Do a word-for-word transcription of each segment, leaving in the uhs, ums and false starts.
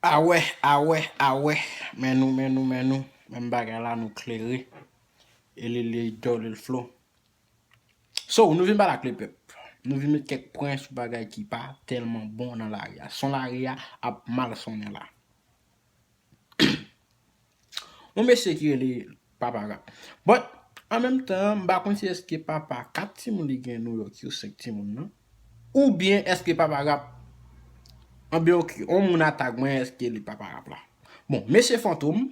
Awè, awè, awè. Men nou, men nou, men nou. Menm bagay la, nou klere. E li, li dò, li flo. So, nou vin pale ak lepèp. Nou vin met kèk pwen sou bagay ki pa tèlman bon nan lari a. Son lari a ap mal sonnen la. Yon mesye ki rele Papa Rap. But, an menm tan, m pa konn si èske Papa kat timoun li gen New York yo, senk timoun nan. Oubyen èske Papa Rap, anben, ok, yon moun atag mwen, èske li Papa Rap la? Bon, mesye Fantom,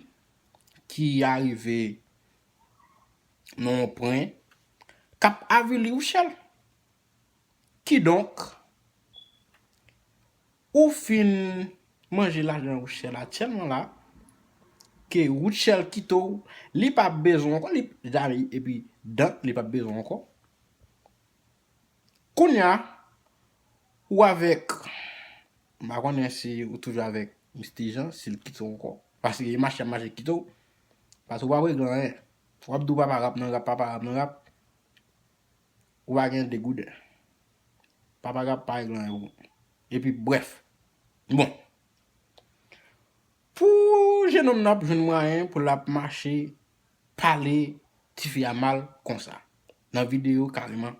ki arive nan yon pwen, k ap avili Rutshelle. Kidonk, ou fin manje lajan Rutshelle a tèlman la, ke Rutshelle kite w, li pa bezwen w ankò, li, epi Dant, li pa bezwen w ankò. Kounye a, ou avèk, m pa konnen si ou toujou avèk Misty Jean, si l kite w ankò. Paske e mache ap mache kite w. Paske w pa regle anyen. W ap di w Papa Rap nan rap, Papa Rap nan rap. Ou pa gen de gouden. Papa Rap pa regle anyen pou ou. Epi, brèf. Bon. Pou jennonm nan ap jwenn mwayen pou l ap mache, pale tifi a mal konsa. Nan videyo kareman.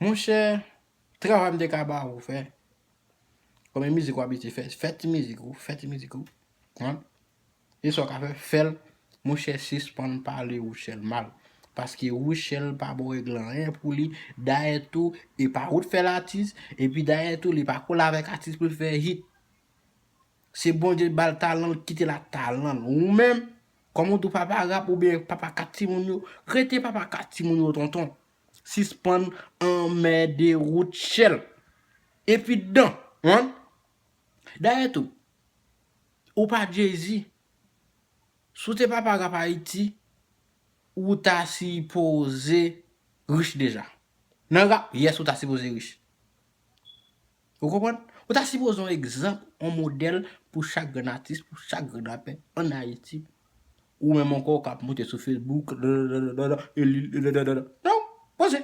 Monchè, travay m te ka ba ou fè. Konbyen mizik ou abitye fè? Fè ti mizik ou, fè ti mizik ou. Hein? E sa w ka fè, fè l. Monchè, sispann pale Rutshelle mal. Paske Rutshelle pa ba w regle anyen pou li. Dayè tou, e pa ou t fè l atis. Epi dayè tou, li pa kole avèk atis pou l fè hit. Se Bondye ba l talan, l kite l ak talan l. Ou menm, kòm ou di w Papa Rap oubyen Papa Kat Timoun yo, rete Papa Kat Timoun yo, tonton. Sispann anmède Rutshelle. Epi dan, hein? Dayè tou, ou pa Jay-Z. Si w te Papa Rap Ayiti, ou ta sipoze rich deja. Nan rap, yes, ou ta sipoze rich. Ou konprann? Ou ta sipoze yon egzanp, yon modèl pou chak grenn atis, pou chak grenn rapè ann Ayiti. Ou menm ankò, w k ap monte sou Facebook, e li, non, poze.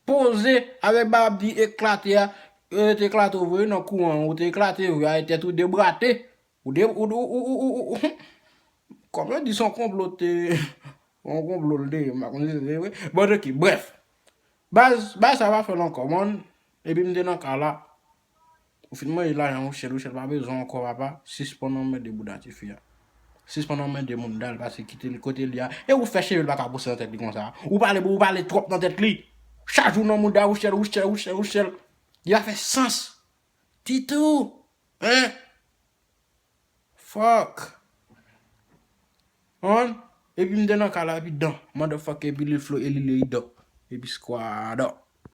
Poze avèk bab di eklate a, e te eklate w vre nan kouran, ou te eklate vre, a tèt ou debrate. Ou de, ou, ou, ou, ou, ou, ou, kòm yo di, se yon konplo te, yon konplo l te ye, m pa konn si se vre. Bon, ok, brèf. Baz, baz sa pa fè l ankò, man. Epi m te nan ka la. Ou fin manje lajan Rutshelle, Rutshelle pa bezwen w ankò, papa. Sispann anmède bouda tifi a. Sispann anmède moun dal, paske kite l kote l ye a. E ou fè cheve l pa ka pouse nan tèt li konsa. Ou pale, ou pale twòp nan tèt li. Chak jou nan mouda Rutshelle, Rutshelle, Rutshelle, Rutshelle. Li pa fè sans ditou. Hein? Fuck. Hein? Epi m te nan ka la, epi dan. Motherfucker, epi Lil Flo, e li le idò. Epi squadò.